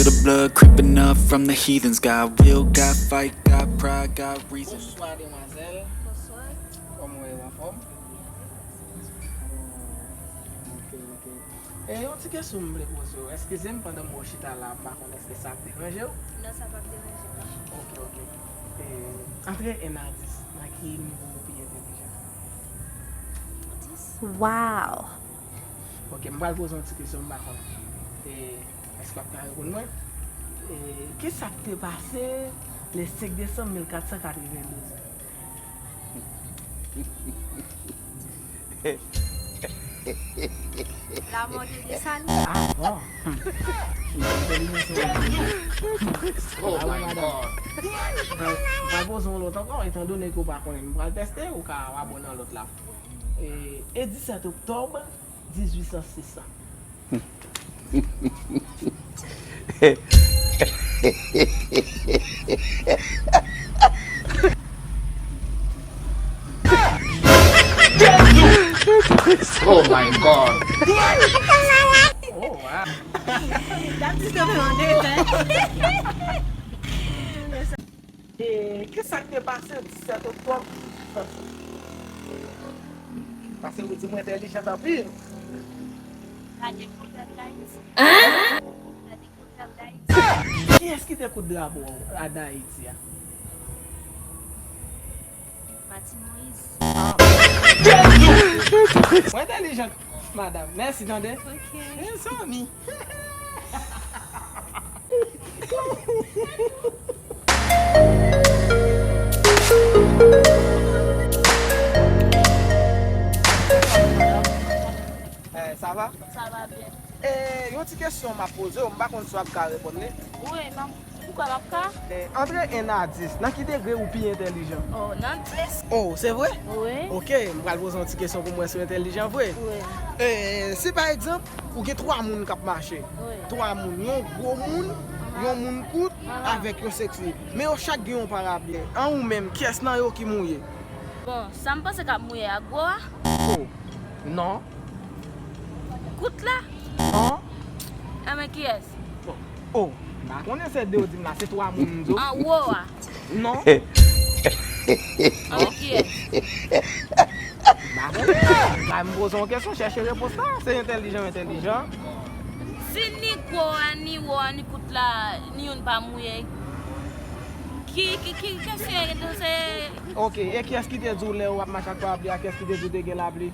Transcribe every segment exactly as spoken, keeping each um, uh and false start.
The blood creeping up from the heathens. Got will, got fight, got pride, got reason. Bonswa, demwazèl. Bonswa. Kòman w ye, w anfòm? Ok, ok. E yon ti kesyon m vle poze w. Eskize m pandan m wè w chita la, m pa konn èske sa ap deranje w? Non, sa p ap deranje m, non. Ok, ok. E, antre en a dis, nan ki nivo ou pi entèlijan? Dis. Wow! Ok, m pral poze yon ti kesyon, m pa konn. E, èske w ap ka reponn mwen? E, kisa k te pase le senk desanm mil kat san katrevendouz? La mort de Dessalines. Ah, bon. Oh my God. Mwen, mwen poze yon lòt ankò, etan done ke w pa konnen, m pral teste, ou ka abone yon lòt la. E, e disèt oktòb, dizuit san sis la. Oh my God. Oh, wow. That is the one. E, kisa k te pase disèt oktòb? Paske ou di mwen entèlijant anpil. Gade pwovèb Dayiti. Gade pwovèb Dayiti. Kiyès ki te koud drapo a Dayiti a? Martine Moïse. Ah. Mwen entèlijant, madam. Mèsi, tande. Ok. Mezanmi. Eh, sa va? Sa va byen. Eh, yon ti kesyon m ap poze w, m pa konn si w ap ka reponn li. Wi, m ap, poukwa m ap ka? Eh, antre en a dis, nan ki degre ou pi entèlijan? Oh, nan dis. Oh, se vre? Wi. Ok, m pral poze yon ti kesyon pou m wè si w entèlijan vre. Wi. Eh, si pa egzanp, ou gen twa moun k ap mache. Wi. Twa moun, yon gwo moun, aha, yon moun kout, aha, avèk yon seksi. Men yo chak gen yon parapli. An ou menm, kiyès nan yo ki mouye? Bon, sa m panse k ap mouye a gwo a. Oh, non. Kout la? Non. Enben kiyès? Oh, m pa konnen se de yo di m la, se twa moun m di w. Anwo a? Non. Anben kiyès? M pa konnen. La m poze yon kesyon, chèche repons la. Se entèlijan, entèlijan. Si ni gwo a, ni wo a, ni kout la, ni youn pa mouye. Ki, ki, ki kesyon e se? Ok, e kiyès ki te di w lè w ap mache ak parapli a, kiyès ki te di w te gen lapli?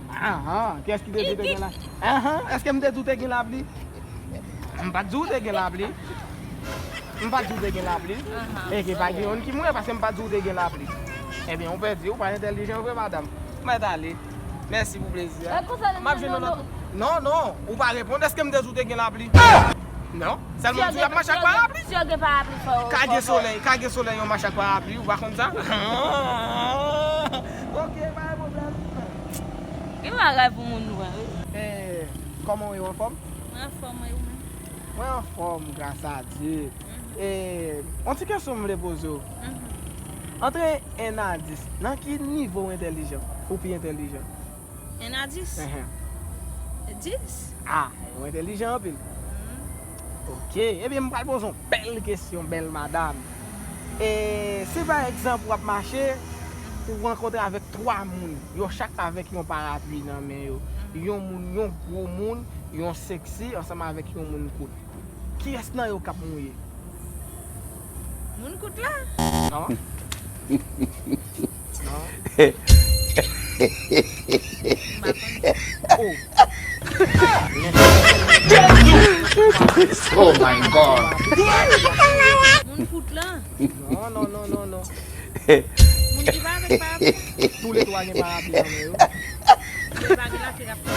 Ahan, kiyès ki te di w te gen la? Ahan, èske m te di w te gen lapli? M pa t di w te gen lapli. M pa t di w te gen lapli. Ahan. Eke pa gen youn ki mouye paske m pa t di w te gen lapli. Ebyen, ou pèdi, ou pa entèlijan vre, madanm. Ou mèt ale. Mèsi pou plezi a. M ap jwenn yon lòt. Non, non, ou pa reponn. Èske m te di w te gen lapli? Non. Sèlman m di w y ap mache ak parapli. Si yo gen parapli, fò yo. Ka gen solèy, ka gen solèy, yo mache ak parapli, ou pa konn sa? Ok, pa gen pwoblèm. Gen bagay pou moun wè, wi. Eh, kòman w ye, w anfòm? Mwen anfòm, wi, ou menm? Mwen anfòm, gras a Dye. Mhm. Eh, yon ti kesyon m vle poze w. Mhm. Antre en a dis, nan ki nivo w entèlijan? Ou pi entèlijan? En a dis? Enhen. Dis. Ah, ou entèlijan anpil. Mhm. Ok, ebyen, m pral poze yon bèl kesyon, bèl madanm. E si pa egzanp w ap mache, ou rankontre avèk twa moun, yo chak avèk yon parapli nan men yo. Yon moun, yon gwo moun, yon seksi, ansanm avèk yon moun kout. Kiyès nan yo k ap mouye? Moun kout la? Non. Non. M pa konn. Oh. Oh my God. Moun kout la? Non, non, non, non, non. Moun ki pa avèk parapli? Toulètwa gen parapli nan men yo. Men pa gen lakè k ap fè.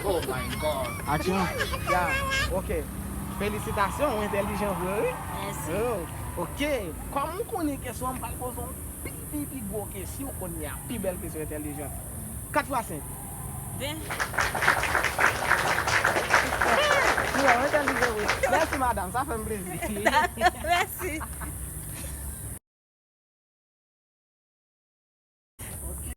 Oh my God. Aksyon. Ya, ok. Felisitasyon, ou entèlijan vre, wi. Mèsi. Oh, ok. Kòm ou konnen kesyon an, m pral poze w pi, pi, pi gwo kesyon kounye a, pi bèl kesyon entèlijan. Kat fwa senk? Ven. Wi, ou entèlijan vre. Mèsi, madanm, sa fè m plezi. Mèsi.